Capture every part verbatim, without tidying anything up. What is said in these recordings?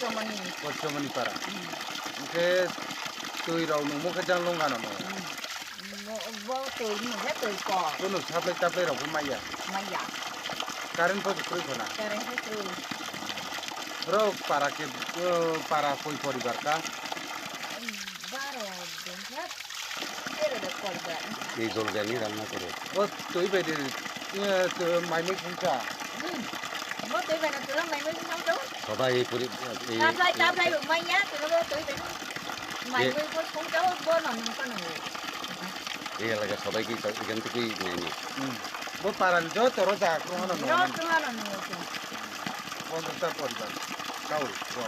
Chomoni. Kochomoni para. Hmm. Hwnkhe twi rok nungmo khe jang longano no. Hmm. Bo, bo twi nungkhe twi kok. Bono supply taplai rok bo maya. Maya. Current bo kwrwi khona. Current bo kwrwi. Ro para ke, uh, para koi poribar ka? Baro dongkha, tero de poribar. এই জল দিয়ে রান্না করে। O twi bai de, uh, twi mai mui khungsa. Hmm. Bo twi bai na twi mai mui khungsa. সবাই এই পরি-, এই, Taplai, taplai bo maya, twi bo twi bai. Mai mui bo khungsa, bo no nungkha nungo. এই এলাকার সবাইকে এখান থেকেই নেয়নি। Hmm. Bo para ni joto ro jaga khungsa no nungo. Ro khungsa no nungo. Bonjokta poribar. Kau, bo.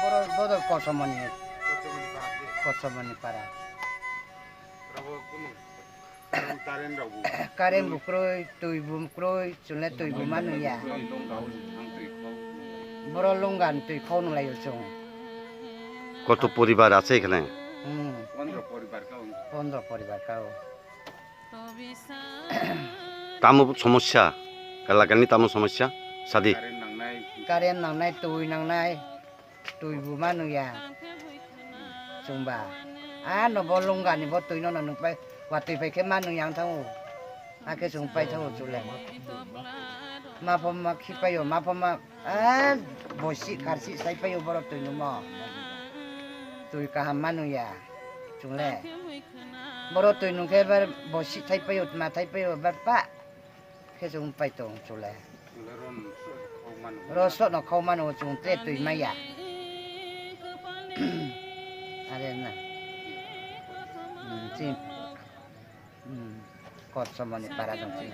Borok, borok Kosomoni, Kosomoni para. Kosomoni para. Rabo kunu. Current rok bo. Current bo kwrwi, twi bo kwrwi, chwle twi bo ma nung ya. Kwrwi, longga o thang twi kho. Boro longga ni twi kho nung lai o chwng. কত পরিবার আছে এখানে? Hmm. Pondro poribar kha o. Pondro poribar kha o. Tamo সমস্যা? এলাকানি tamo সমস্যা? Sadi? Current nangnai. Current nangnai, twi nangnai. Twi bo ma nung ya. Chwng ba. A no bo longga ni bo twi no no nung pai. Watwi pai khe ma nung yang thango. Hakhe chwng pai thango chwle. Ma pho ma khi pai o, ma pho ma, a, bosi kharsi sai pai o borok twi nungmo. Twi kaham ma nung ya. Chwng le. Borok twi nung khe bar bosi thai pai o, ma thai pai o, bar pa. Khe chwng pai tong chwle. Rosok no khau mano chwng tre twi maya. Are na. Hmm, chin. Hmm, Kosomoni para dong chin.